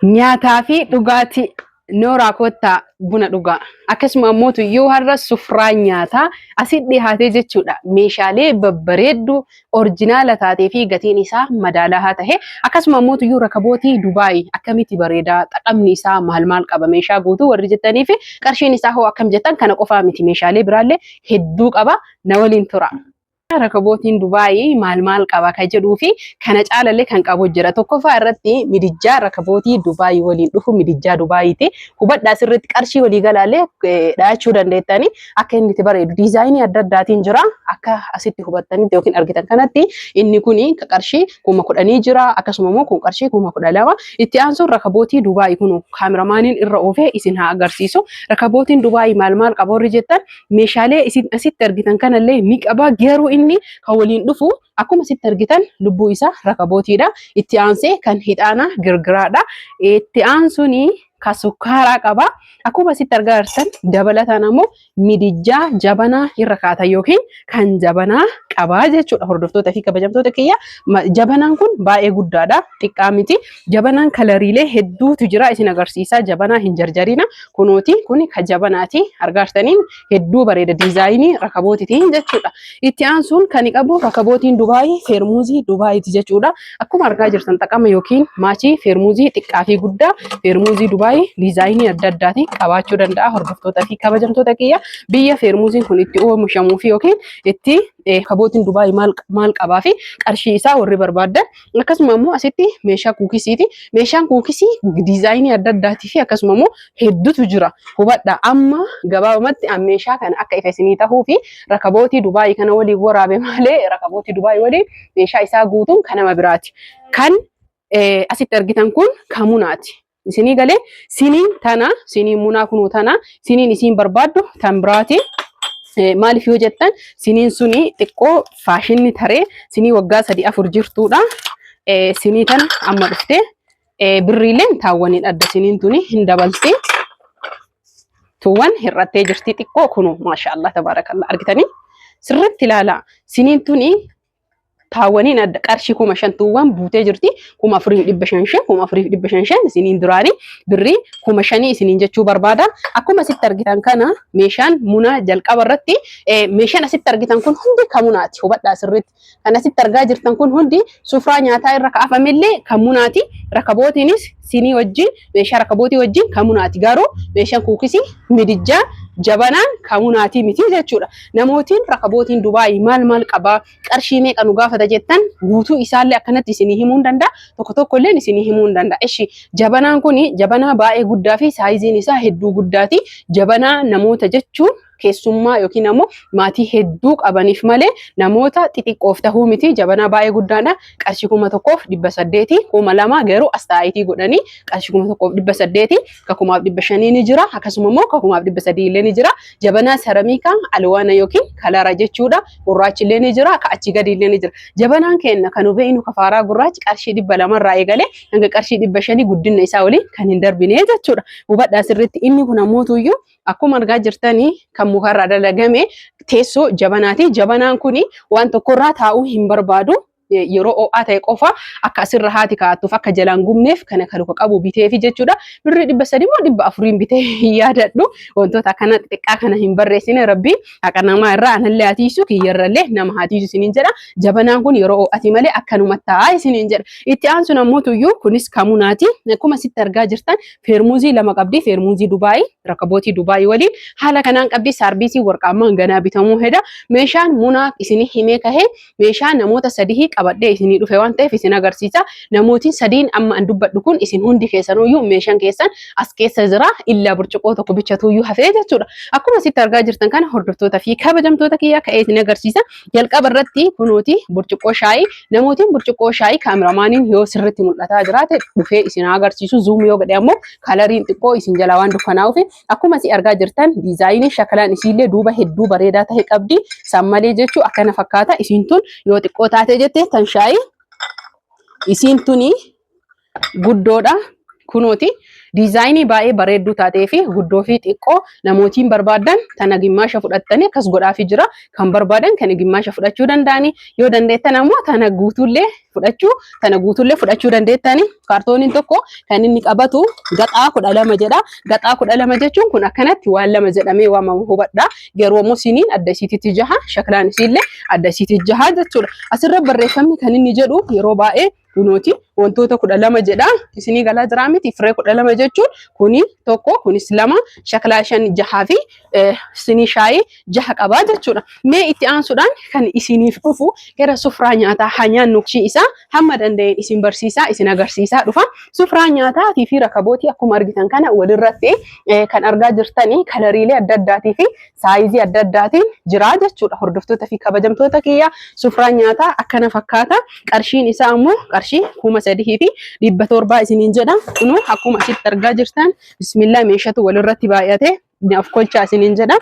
Nyaataa fi dhugaatii nooraa kottaa buna dhugaa. Akkasuma ammoo yoo har'a sufraan nyaataa asitti dhiyaatee jechuudha. Meeshaalee babbareedduu orjinaala taatee fi gatiin isaa madaalawaa tahe, akkasuma ammoo tuyyuu rakabootii Dubaay akkamitti bareedaa, xaqamni isaa maal maal qaba, meeshaa guutuu warri jettanii fi qarshiin isaa hoo akkam jettan, kana qofaa miti, meeshaalee biraallee hedduu qaba, na waliin tura. Rakabootiin Dubaayii maal maal qaba kan jedhuu fi kana caalallee kan qabu jira. Tokkoffaa irratti midijjaa rakabootii Dubaayii waliin dhufu midijjaa Dubaayiiti. Hubadhaa sirriitti, qarshii walii galaallee dhahachuu dandeettanii akka inni itti bareedu diizaayinii adda addaatiin jira. Akka asitti hubattanitti yookiin argitan kanatti inni kuni qarshii 10,000 jira. Akkasuma immoo kun qarshii 12,000. Itti aansuun rakabootii Dubaayii kun kaameramaaniin irra oofee isin haa agarsiisu. Rakabootiin Dubaayii maal maal qaba warri jettan, meeshaalee isin asitti argitan kanallee ni qaba. Garuu inni kan waliin dhufu akkuma asitti argitan lubbuu isaa rakabootiidha. Itti aansee kan hixaana girgiraadha. Itti aansuun kan sukkaaraa qaba. Akkuma asitti argaa jirtan dabalataan ammoo midijjaa jabanaa irra kaatan yookiin kan jabanaa qabaa jechuudha. Hordoftoota fi kabajamtoota kiyya, jabanaan kun baay'ee guddaadha. Xiqqaa miti. Jabanaan kalariilee hedduutu jira, isin agarsiisa. Jabanaa hin jarjarina. Kunooti, kuni ka jabanaati. Argaa jirtaniin hedduu bareeda diizaayinii rakabootitiin jechuudha. Itti aansuun kan qabu rakabootiin Dubaayii feermuuzii Dubaayiiti jechuudha. Akkuma argaa jirtan xaqama yookiin maachii feermuuzii xiqqaa fi guddaa feermuuzii Dubaayii diizaayinii adda addaatiin qabaachuu danda'a. Hordoftoota fi kabajamtoota kiyya, biyya feermuuziin kun itti oomishamuu fi yookiin itti rakabootiin Dubaayii maal maal qabaa fi qarshii isaa warri barbaaddan, akkasuma immoo asitti meeshaa kuukisiiti. Meeshaan kuukisii diizaayinii adda addaatii fi akkasuma immoo hedduutu jira. Hubadha, amma gabaabumatti meeshaa kana akka ifa isinii tahuu fi rakabootii Dubaayii kana waliin waraabe malee, rakabootii Dubaayii waliin meeshaa isaa guutuun kan nama biraati. Kan asitti argitan kun kamunaati. Isinii galee, siniin tana, siniin munaa kunuu tana, siniin isiin barbaaddu tan biraati. Maaliif yoo jettan, siniin suni xiqqoo faashinni taree sinii waggaa 3 4 jirtuudha. Sinii tana amma dhuftee birriileen taawwaniin adda, siniin tuni hin dabalti. Tuuwwan hir'attee jirti xiqqoo. Kunu maashaallah tabaarakallah, argitanii sirriitti ilaalaa, siniin tuni taawwaniin adda, qarshii 5,000 tuuwwan buutee jirti. 4,500 5, 4,500 5 isiniin duraanii birrii 5,000 isiniin jechuu barbaada. Akkuma asitti argitan kana meeshaan munaa jalqaba irratti meeshaan asitti argitan kun hundi kan munaati. Hubadhaa sirriitti. Kan asitti argaa jirtan kun hundi sufraa nyaataa irra kaa'afamellee kan munaati. Rakabootiinis sinii wajjin, meeshaa rakabootii wajjin kan munaati. Garuu meeshaan kuukisii, midijjaa, jabanaan kan munaatii miti jechuudha. Namootiin rakabootiin Dubaayii maal maal qabaa, qarshii meeqa nu gaafata jettan, guutuu isaallee akkanatti isinii himuu hin danda'a. Tokko tokko illee isinii himuu hin danda'a. Ishi jabanaan kun jabanaa baay'ee guddaa fi saayiziin isaa hedduu guddaati. Jabanaa namoota jechuun keessummaa yookiin ammoo maatii hedduu qabaniif malee namoota xixiqqoof tahuu miti. Jabanaa baay'ee guddaadha. Qarshii 1,800, 2,000, garuu astaayitii godhanii qarshii 1,800, ka 5,500 ni jira. Akkasuma immoo ka 3,500 illee ni jira. Jabanaa saramiikaa alwaana yookiin kalara jechuudha. Gurraachi illee ni jira. Ka achi gadi illee ni jira. Jabanaan keenya kan hubeenu kafaaraa gurraachi qarshii 200rraa eegalee hanga qarshii 500 guddina isaa waliin kan hin darbine jechuudha. Hubadhaa sirriitti, inni kun ammootuyyuu akkuma argaa jirtanii kan mukarraa dalagame teessoo jabanaati. Jabanaan kuni waan tokkorraa taa'uu hin barbaadu. Yeroo ho'aa ta'e qofa akka asirra haati kaa'attuuf, akka jalaan gubneef kana kan qabu biteefi jechuudha. Birrii 300 moo 400n bitee hin yaadadhu. Wantoota akkana xixiqqaa kana hin barreessine. Rabbiin haqa namaa irraa anallee haa tiisu, kiyyarrallee nama haa tiisu isiniin jedha. Jabanaan kun yeroo ho'ati malee akkanumatti taa'aa isiniin jedha. Itti aansuun ammoo tuyyuu kunis kamunaati. Akkuma asitti argaa jirtan feermuuzii lama qabdi. Feermuuzii Dubaayii rakabootii Dubaayii waliin haala kanaan qabdi. Saarbiisii warqaammaan ganaa bitamuu heda. Meeshaan munaa isinii himee kahee meeshaa namoota sadii qabadhee isinii dhufe waan ta'eef isin agarsiisa. Namootiin sadiin amma an dubbadhu kun isin hundi keessanuyyuu meeshaan keessan as keessa jira. Illaa burcuqqoo tokko bichatuuyyuu hafee jechuudha. Akkuma asitti argaa jirtan kana, hordoftoota fi kabajamtoota kiyyaa, ka'ee isin agarsiisa. Jalqaba irratti kunuuti burcuqqoo shaayii. Namootiin burcuqqoo shaayii kaameramaaniin yoo sirriitti mul'ataa jiraate dhufee isin agarsiisu. Zoom yoo godhe ammoo kalariin xiqqoo isin jalaa waan dukkanaa'uuf, akkuma asii argaa jirtan diizaayinii shakalaan isiillee duuba hedduu bareedaa ta'e qabdi. San malee jechuu akkana fakkaata. Isiin tun yoo xiqqoo taate jette tan shaayii, isiin tuni guddoodha. Kunooti diizaayinii baay'ee bareedduu taatee fi guddoo fi xiqqoo namootiin barbaadan tana gimmaasha fudhattanii akkas godhaafii jira. Kan barbaadan kana gimmaasha fudhachuu danda'anii, yoo dandeettan ammoo tana guutuullee fudhachuu dandeettanii. Kaartooniin tokko kan inni qabatu gaxaa 12 jedha. Gaxaa 12 jechuun kun akkanatti waan lama jedhamee waamamu, hubadha. Garuu ammoo siniin adda isiititti jaha, shaklaan isiillee adda isiititti jaha jechuudha. Asirra barreeffamni kan inni jedhu yeroo baay'ee kunooti wantoota 12 jedha. Isinii galaa jiraa miti? Firee 12 jechuun kuni tokko, kunis lama, shaklaa shan, jahaa fi sinii shaayii jaha qabaa jechuudha. Mee itti aansuudhaan kan isiniif dhufu gara sufraa nyaataa haa nyaannu isaa hamma danda'een isin barsiisaa, isin agarsiisaa dhufa. Sufraa nyaataatii fi rakabootii akkuma argitan kana walirratti kan argaa jirtanii kalariilee adda addaatii fi saayizii adda addaatiin jira jechuudha. Hordoftoota fi kabajamtoota kiyya, sufraan nyaataa akkana fakkaata. Qarshiin isaa ammoo qarshii 3700 isiniin jedha. Kunoo akkuma asitti argaa jirtan, bismillah, meeshatu walirratti baay'ate, of kolchaa isiniin jedha.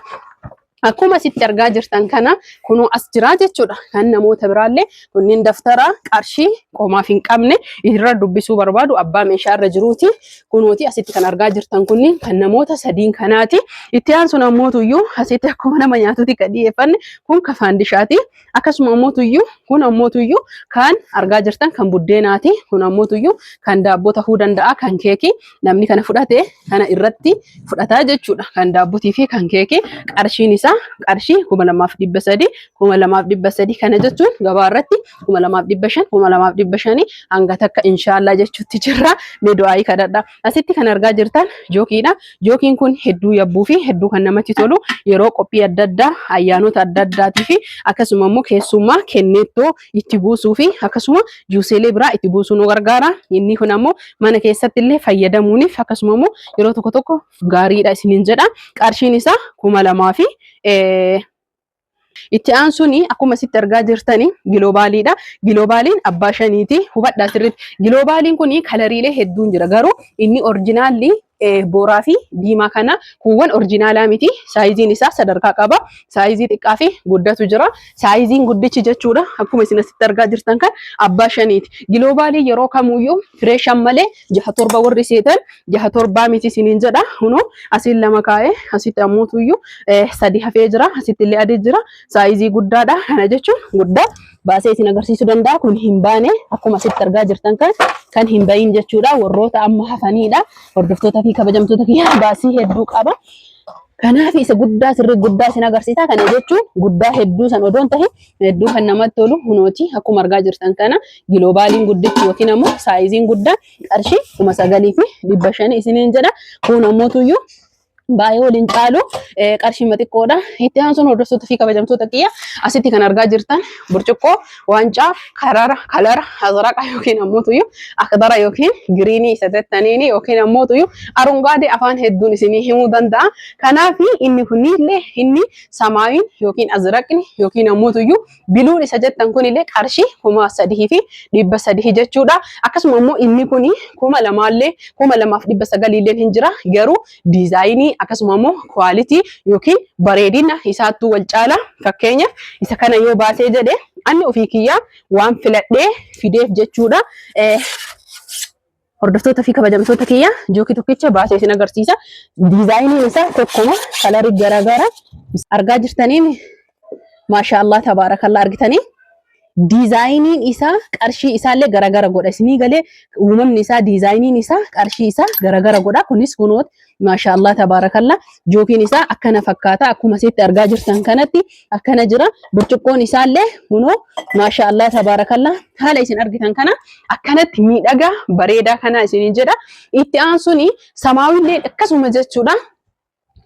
Akkuma asitti argaa jirtan kana kunoo as jira jechuudha. Kan namoota biraallee kunneen daftara qarshii qomaaf hin qabne irra dubbisuu barbaadu abbaa meeshaa irra jiruuti. Kunooti asitti kan argaa jirtan kunniin kan namoota sadiin kanaati. Itti aansuun ammootuyyuu asitti akkuma nama nyaatuuti kan dhiyeeffanne kun ka faandishaati. Akkasuma ammootuyyuu kun ammootuyyuu kan argaa jirtan kan buddeenaati. Kun ammootuyyuu kan daabboo ta'uu danda'a, kan keekii. Namni kana fudhate kana irratti fudhataa jechuudha. Kan daabbotii fi kan keekii qarshiin isaa qarshii 2300, 2300 kana jechuun gabaa irratti 2500, 2500 hanga takka inshaallah jechuutti jirra. Mee du'aayii kadhadha. Asitti kan argaa jirtan jookiidha. Jookiin kun hedduu yabbuu fi hedduu kan namatti tolu, yeroo qophii adda addaa, ayyaanota adda addaatii fi akkasuma immoo keessummaa kenneettoo itti buusuu fi akkasuma juuseelee biraa itti buusuu nu gargaara. Inni kun ammoo mana keessatti illee fayyadamuuniif akkasuma immoo yeroo tokko tokko gaariidha isiniin jedha. Qarshiin isaa 2000 fi itti aansuun akkuma asitti argaa jirtani giloobaaliidha. Giloobaaliin abbaa shaniiti. Hubadhaa sirriitti. Giloobaaliin kun kalariilee hedduun jira. Garuu inni orjinaalli booraa fi diimaa kana, kuuwwan orjinaalaa miti. Saayiziin isaa sadarkaa qaba. Saayizii xiqqaa fi guddatu jira. Saayiziin guddichi jechuudha. Akkuma isin asitti argaa jirtan kan abbaa shaniiti. Giloobaalii yeroo kamuyyuu firee shan malee jaha torba warri seetan jaha torbaa miti isiniin jedha. Kunoo asiin lama kaa'ee, asitti ammoo sadi hafee jira. Asitti illee adii jira. Saayizii guddaadha. Kana jechuun guddaa baasee isin agarsiisuu danda'a. Kun hin baane, akkuma asitti argaa jirtan kan hin bahin jechuudha. Warroota amma hafanidha. Hordoftoota fi kabajamtoota kiyya, baasii hedduu qaba. Kanaaf isa guddaa, sirrii guddaa isin agarsiisa. Kana jechuun guddaa hedduu san odoon tahe hedduu kan namatti tolu kunooti akkuma argaa jirtan kana giloobaaliin guddichi yookiin ammoo saayiziin guddaa qarshii 9500 isiniin jedha. Kun ammootuyyuu baay'ee waliin caalu, qarshii xiqqoodha. Itti aansuun, hordoftoota fi kabajamtoota kiyya, asitti kan argaa jirtan burcuqqoo waancaa karara kalara azraqa yookiin ammootuyyuu akdara yookiin giriinii isa jettaniini yookiin ammootuyyuu arungaadee afaan hedduun isinii himuu danda'a. Kanaaf inni kunillee inni samaayiin yookiin azraqni yookiin ammootuyyuu biluun isa jettan kunillee qarshii 3300 jechuudha. Akkasuma immoo inni kuni 2000llee, 2900llee hin jira, garuu diizaayinii akkasuma immoo quality yookiin bareedina isaattuu wal caala. Fakkeenyaaf isa kana yoo baasee jedhe, ani ofii kiyyaa waan filadhee fideef jechuudha. Hordoftoota fi kabajamtoota kiyya, jookii tokkicha baasee isin agarsiisa. Diizaayiniin isaa tokkuma, kalarii garaagaraa argaa jirtanii, maasha Allah tabaarakallah, argitanii diizaayiniin isaa qarshii isaallee garagara godha. Isinii galee? Uumamni isaa, diizaayiniin isaa qarshii isaa garagara godha. Kunis kunooti, maasha Allah tabaarakallah, jookiin isaa akkana fakkaata. Akkuma asitti argaa jirtan kanatti akkana jira. Burcuqqoon isaallee kunoo, maasha Allah tabaarakallah, haala isin argitan kana akkanatti miidhagaa bareedaa kana isiniin jedha. Itti aansuun samaawillee akkasuma jechuudha.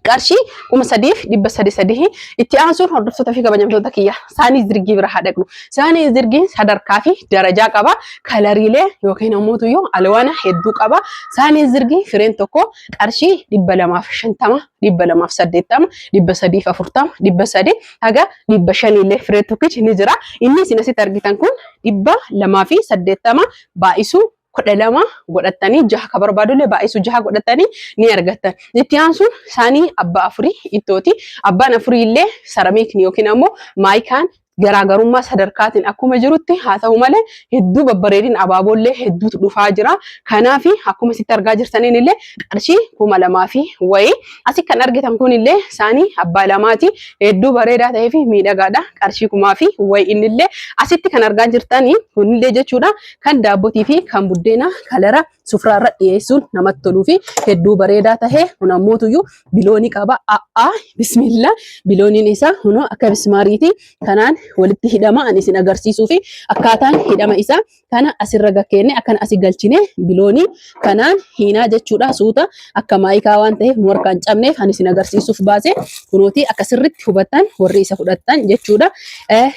Qarshii 3300. Itti aansuun, hordoftoota fi kabajamtoota kiyya, saanii zirgii bira haa dhaqnu. Saanii zirgiin sadarkaa fi darajaa qaba. Kalariilee yookiin ammoo alwaana hedduu qaba. Saanii zirgii fireen tokko qarshii 250, 280, 340, 300 haga 500llee firee tokkichi ni jira. Inni isin asitti argitan kun 280 baay'isuu 12 godhattanii, jaha ka barbaadullee baay'isuu jaha godhattanii ni argattan. Itti aansuun saanii abbaa afurii ittooti. Abbaan afurii illee saramiikni yookiin ammoo maayikaan Garaagarummaa sadarkaatiin akkuma jirutti haa ta'u malee hedduu babbareedin abaaboollee hedduutu dhufaa jira. Kanaaf akkuma isitti argaa jirtaniin illee qarshii 2000 fi wayii. Asi kan argitan kun illee saanii abbaa lamaati. Hedduu bareedaa ta'ee fi miidhagaadha. Qarshii 1000 fi wayii innillee. Asitti kan argaa jirtanii kunillee jechuudha kan daabbotii fi kan buddeena kalara sufraa irra dhiyeessuun namatti toluu fi hedduu bareedaa tahe. Kun ammootuyyuu biloonii qaba. A'aa bismillah, bilooniin isaa kunoo akka bismaariiti kanaan walitti hidhama. Ani isin agarsiisuu fi akkaataan hidhama isaa kana asirra gakkeenne akkana asi galchine biloonii kanaan hiinaa jechuudha. Suuta akka maayikaa waan ta'eef nu harkaan cabneef ani isin agarsiisuuf baase. Kunooti akka sirritti hubattan warri isa fudhattan jechuudha.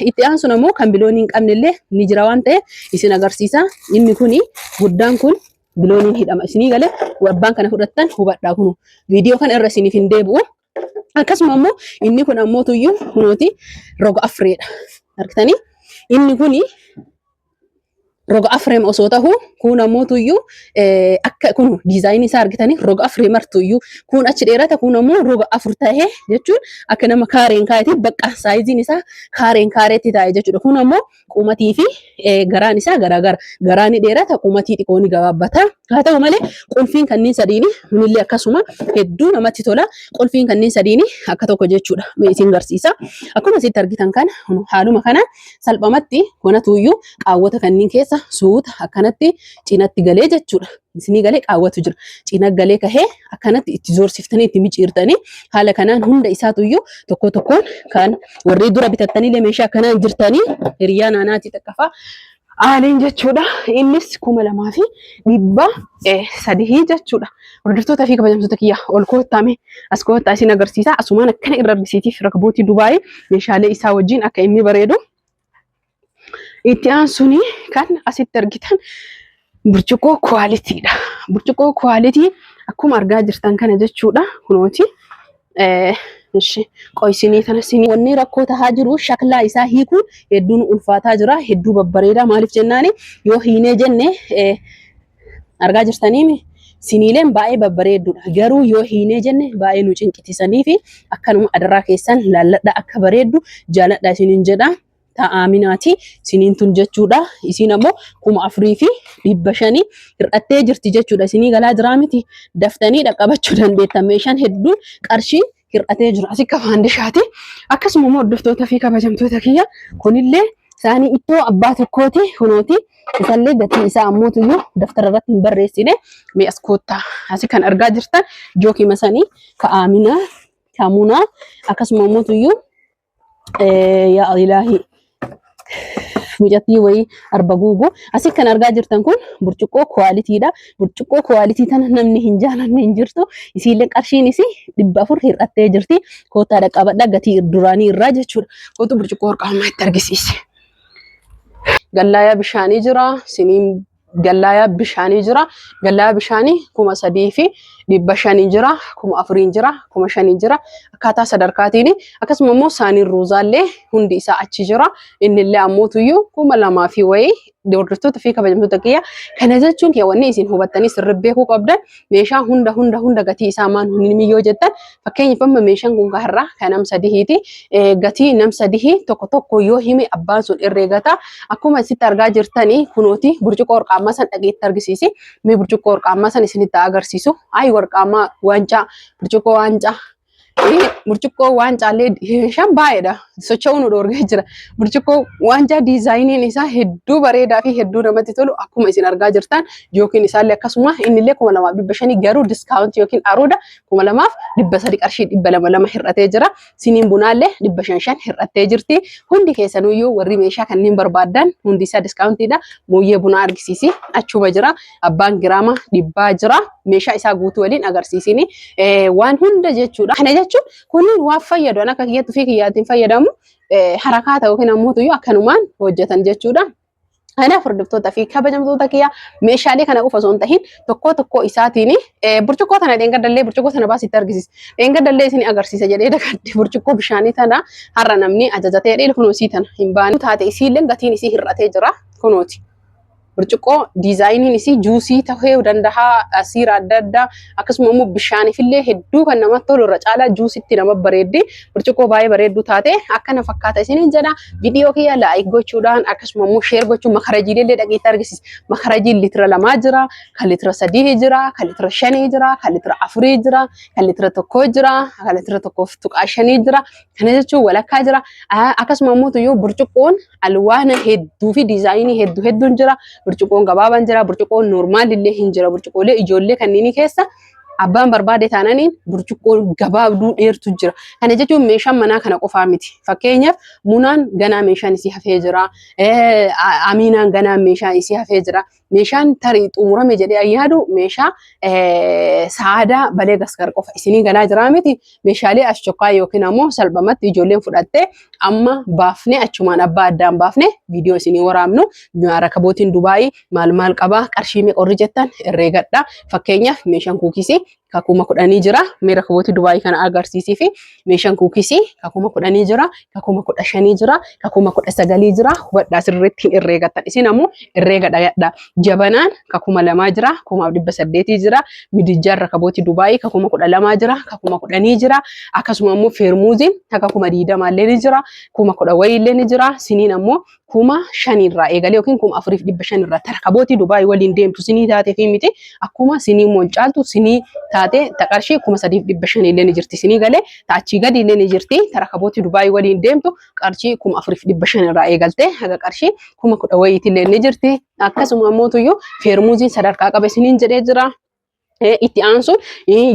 Itti aansuun ammoo kan biloonii hin qabne illee ni jira waan ta'eef isin agarsiisa. Inni kuni guddaan kun bilooniin hidhama. Isinii galee abbaan kana fudhattan hubadhaa, kunu viidiyoo kana irra isiniif hin deebi'u. Akkasuma ammoo inni kun ammoo tuyyuu kunooti roga afreedha. Argitanii, inni kuni roga afreem osoo tahu, kun ammoo tuyyuu akka kun diizaayinii isaa argitanii, roga afree martuyyuu kun achi dheerata, kun ammoo roga afur tahee jechuun akka nama kaareen kaayetii bakka saayiziin isaa kaareen kaareetti taa'e jechuudha. Kun ammoo qumatii fi garaan isaa garaagara. Garaan ni dheerata, qumatii xiqqoo ni gabaabbata. Haa ta'u malee qulfiin kanneen sadiini kunillee akkasuma hedduu namatti tola. Qulfiin kanneen sadiini akka tokko jechuudha. Mee isin garsiisa. Akkuma asitti argitan kana haaluma kana salphamatti konatuuyyuu qaawwata kanneen keessa suuta akkanatti cinatti galee jechuudha. Isinii galee, qaawwatu jira. Cina galee kahee akkanatti itti zoorsiftanii itti miciirtanii haala kanaan hunda isaatuyyuu tokko tokkoon kan warri dura bitattaniillee meeshaa akkanaan jirtanii hiriyaa naanaatii takkafaa aaliin jechuudha. Innis 2300 jechuudha. Hordoftoota fi kabajamtoota kiyya, ol koottaame, as koottaa isin agarsiisa. Asumaan akkana irra argisiitiif rakbootii Dubaayii meeshaalee isaa wajjin akka inni bareedu. Itti aansuun kan asitti argitan burcuqqoo qualitydha. Burcuqqoo quality akkuma argaa jirtan kana jechuudha. Kunooti. Qoysinii tana sinii wanni rakkoo tahaa jiru shaklaa isaa hiikuun hedduun ulfaataa jira. Hedduu babbareedaa, maaliif jennaani yoo hiinee jenne, argaa jirtanii, siniileen baay'ee babbareedduudha. Garuu yoo hiinee jenne baay'ee nu cinqitisanii fi akkanuma adaraa keessan laalladha, akka bareeddu jaaladha isiniin jedha. Ta'aaminaati siniin tun jechuudha. Isiin ammoo 4500 hir'attee jirti jechuudha. Isinii galaa jiraa miti, daftanii dhaqqabachuu dandeettan. Meeshaan hedduun qarshii hir'atee jira. Asi akka faandishaati. Akkasuma immoo hordoftoota fi kabajamtoota kiyya, kunillee saanii ittoo abbaa tokkooti kunooti. Isallee gatii isaa ammootuyyuu daftara irratti hin barreessine. Mee as koottaa, asi kan argaa jirtan jookii masanii ka'aaminaa kamunaa, akkasuma ammootuyyuu yaa ilaahi mucattii wayii arba guugu. Asii kan argaa jirtan kun burcuqqoo qualitydha. Burcuqqoo quality tana namni hin jaalanne hin jirtu. Isiillee qarshiin isii 400 hir'attee jirti. Koottaa dhaqqabadha gatii duraanii irraa jechuudha. Kootu burcuqqoo warqaamaa itti argisiise. Gallaayaa bishaanii jira. Siniin gallaayaa bishaanii jira. Gallaayaa bishaanii 3500 jira. 4000 jira. 5000 jira. Akkaataa sadarkaatiin akkasuma immoo saaniin ruuzaallee hundi isaa achi jira. Innillee ammootuyyuu 2000 fi wayii. Hordoftoota fi kabajamtoota kiyya, kana jechuun kee wanni isin hubattanii sirri beekuu qabdan meeshaa hunda hunda hunda gatii isaa maan hin yoo jettan, fakkeenyaaf amma meeshaan kun har'a kan nam sadihiiti. Gatii nam sadihii tokko tokko yoo hime abbaan sun herreegata. Akkuma isitti argaa jirtanii kunooti burcuqqoo warqaammaa san dhageetti argisiisi. Mee burcuqqoo warqaammaa san isinitti agarsiisu. Ayi, warqaammaa waancaa, burcuqqoo waancaa. Burcuqqoo waancaallee meeshaan baay'eedha. Socho'uu nu dhoorgee jira. Burcuqqoo waancaa diizaayiniin isaa hedduu bareedaa fi hedduu namatti tolu akkuma isin argaa jirtan, yookiin isaallee akkasuma innillee 2500, garuu discount yookiin aruuda 2300, qarshii 200 lama hir'atee jira. Siniin bunaallee 500 hir'attee jirti. Hundi keessanuyyuu warri meeshaa kanneen barbaaddan hundi isaa discountiidha. Mooyyee bunaa argisiisi, achuma jira. Abbaan giraama 100 jira. Meeshaa isaa guutuu waliin agarsiisini. Waan hunda jechuudha. Kana jechuun kunniin waan fayyadu akka kiyyattuu fi kiyyaatiin fayyadamu harakaata yookiin ammoo akkanumaan hojjetan jechuudha. Kanaaf hordoftoota fi kabajamtoota kiyya, meeshaalee kana qofa osoo hin tahin tokko tokko isaatiin burcuqqoo tana dheengadallee, burcuqqoo tana baasitti argisiisa. Dheengadallee isin agarsiisa jedhee dagadde. Burcuqqoo bishaanii tana har'a namni ajajatee dheela, kunoo isii tana hin baane taate, isiillee gatiin isii hir'atee jira kunooti. Burcuqqoo diizaayiniin isii juusii ta'uu danda'a, asiira adda addaa akkasuma immoo bishaaniifillee hedduu kan namatti tolu irra caalaa juusitti nama bareeddi. Burcuqqoo baay'ee bareedduu taate akkana fakkaata isiniin jedha. Viidiyoo kiyya like gochuudhaan akkasuma immoo share gochuun makarajiilee illee dhageetti argisiisa. Makarajiin litira 2 jira, kan litira 3 jira, kan litira 5 jira, kan litira 4 jira, kan litira 1 jira, kan litira 1.5 jira. Kana jechuun walakkaa jira. Akkasuma immoo tuyyuu burcuqqoon alwaana hedduu fi diizaayinii hedduu hedduun jira. Burcuqqoon gabaabaan jira, burcuqqoon noormaal illee hin jira. Burcuqqoolee ijoollee kanneenii keessa abbaan barbaade taananiin burcuqqoon gabaabduu dheertu jira. Kana jechuun meeshaan manaa kana qofaa miti. Fakkeenyaaf munaan ganaa meeshaan isii hafee jira. Amiinaan ganaa meeshaan isii hafee jira. Meeshaan tarii xumurame jedhee yaadu meeshaa saadaa balee gaskar qofa isinii galaa jiraa miti. Meeshaalee ashokkaa yookiin ammoo salphumatti ijoolleen fudhattee amma baafnee achumaan abbaa addaan baafnee viidiyoo isinii waraabnu rakabootiin Dubaayii maal maal qabaa qarshii meeqa warri jettan herreegadha. Fakkeenyaaf meeshaan kuukisii ka 10,000 jira. Mee rakabootii Dubaayii kana agarsiisii fi meeshaan kuukisii ka 10,000 jira, ka 15,000 jira, ka 19,000 jira. Hubadhaa sirriitti hin herreegattan. Isin ammoo herreega dhayadha. Jabanaan ka 2,000 jira, 2,800 jira. Midijjaan rakabootii Dubaayii ka 12,000 jira, ka 10,000 jira. Akkasuma ammoo feermuuziin ka 20,000 illee ni jira, 10,000 wayii illee ni jira. Siniin ammoo 5,000 irraa eegalee yookiin 4,500 irraa rakabootii Dubaayii waliin deemtu sinii taatee fi miti akkuma sinii moncaaltu sinii taatee taqarshii 3,500 illee ni jirti sinii galee taachii gadi illee ni jirti rakabootii Dubaayii waliin deemtu qarshii 4,500 irraa eegaltee haga qarshii 10,000 wayiitii illee ni jirti akkasuma ammoo tuyyuu feermuuziin sadarkaa qaba isiniin jedhee jira. Itti aansuun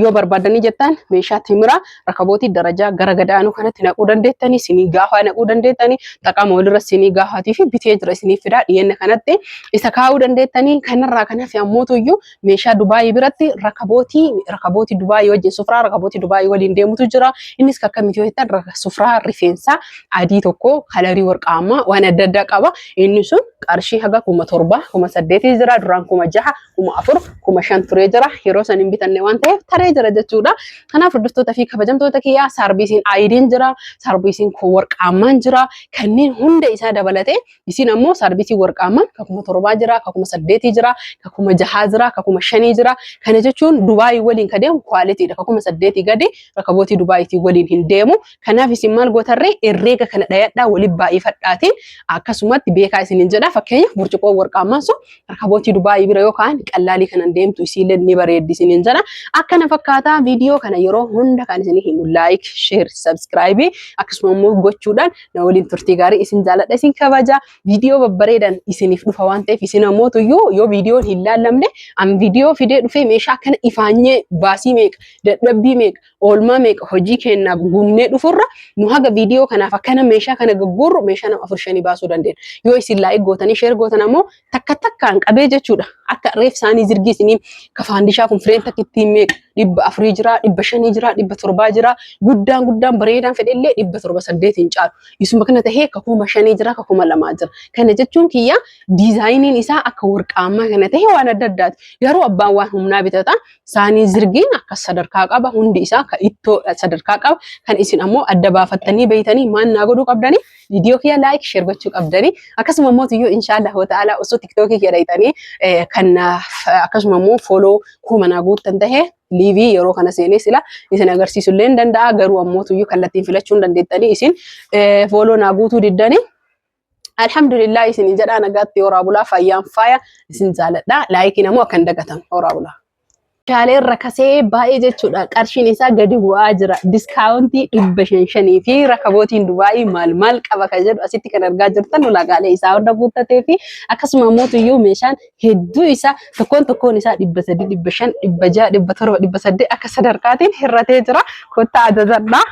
yoo barbaadanii jettan meeshaa timiraa rakabootii darajaa gara gadaanuu kanatti naquu dandeettanii sinii gaafaa naquu dandeettanii xaqama walirra sinii gaafaatii fi bitee jira isiniif fidaa dhiyeenya kanatti isa kaa'uu dandeettanii kanarraa kan hafe ammootuyyuu meeshaa Dubaayii biratti rakabootii Dubaayii wajjin sufraa rakabootii Dubaayii waliin deemutu jira innis akkamitti yoo jettan sufraa rifeensaa adii tokko kalarii warqaammaa waan adda addaa qaba inni sun qarshii haga 7,000 8,000 jira duraan 6,000 4,000 5,000 turee jira. Yeroo san hin bitanne waan ta'eef taree jira jechuudha. Kanaaf hordoftoota fi kabajamtoota kiyyaa saarbiisiin ayidiin jira, saarbiisiin warqaammaan jira. Kanneen hunda isaa dabalatee isin ammoo saarbiisii warqaammaan ka 7,000 jira, ka 8,000 jira, ka 6,000 jira, ka 5,000 jira. Kana jechuun Dubaayii waliin ka deemu kwaalitiidha. Ka 8,000 gadi rakabootii Dubaayitii waliin hin deemu. Kanaaf isin maal gootarree herreega kana dhayadhaa waliin baay'ifadhaatiin akkasumatti beekaa isinin jedha. Fakkeenyaaf burcuqqoon warqaammaan sun rakabootii Dubaayii bira yoo ka'an qallaalii kanan deemtu isiillee ni bareeddi isiniin jedha. Akkana fakkaataa viidiyoo kana yeroo hunda kan isinii himu like, share, subscribe akkasuma immoo gochuudhaan na waliin turtii gaarii isin jaaladha isin kabaja. Viidiyoo babbareedan isiniif dhufa waan ta'eef isin ammoo tuyyuu yoo viidiyoon hin laallamne an viidiyoo fidee dhufee meeshaa kana ifaanyee baasii meeqa dadhabbii meeqa oolmaa meeqa hojii keenyaaf gunnee dhufurra nu haga viidiyoo kanaaf akkana meeshaa kana gagguurru meeshaa nama afur shanii baasuu dandeenya. Yoo isin like gootanii share gootan ammoo takka takkaan qabee jechuudha. Akka reef isaanii zirgii isinii ka faandishaa kun fireen takka ittiin meeqa 400 jira, 500 jira, 700 jira. Guddaan guddaan bareedaan fedhellee 700 8 hin caalu. Isuma kana tahee ka 5,000 jira, ka 2,000 jira. Kana jechuun kiyya diizaayiniin isaa akka warqaammaa kana tahee waan adda addaati. Garuu abbaan waan humnaa bitata. Saanii zirgiin akka sadarkaa qaba hundi isaa ka ittoo sadarkaa qaba kan isin ammoo adda baafattanii beeytanii maal naa godhuu qabdanii viidiyoo kiyya like share gochuu qabdanii akkasuma immoo tiyyuu inshaallah wa ta'ala osoo tiktookii kiyya dhayxanii kan akkasuma immoo follow kuma naa guuttan tahe liivii yeroo kana seenee sila isin agarsiisu illee hin danda'a garuu ammoo tiyyuu kallattiin filachuu hin dandeettanii isin follow naa guutuu diddanii Alhamdulillah isin jedhaa nagaatti horaa bulaa fayyaan faaya isin jaaladha. Laayikiin ammoo akka hin dagatamu horaa bulaa. Meeshaaleen rakasee baay'ee jechuudha. Qarshiin isaa gadi bu'aa jira. Diskaawuntii 555 fi rakabootiin Dubaayii maal maal qaba kan jedhu asitti kan argaa jirtan ulaagaalee isaa hunda guuttatee fi akkasuma immoo tuyyuu meeshaan hedduu isaa tokkoon tokkoon isaa 300, 500, 600, 700, 800 akka sadarkaatiin hir'atee jira. Kottaa ajajadhaa.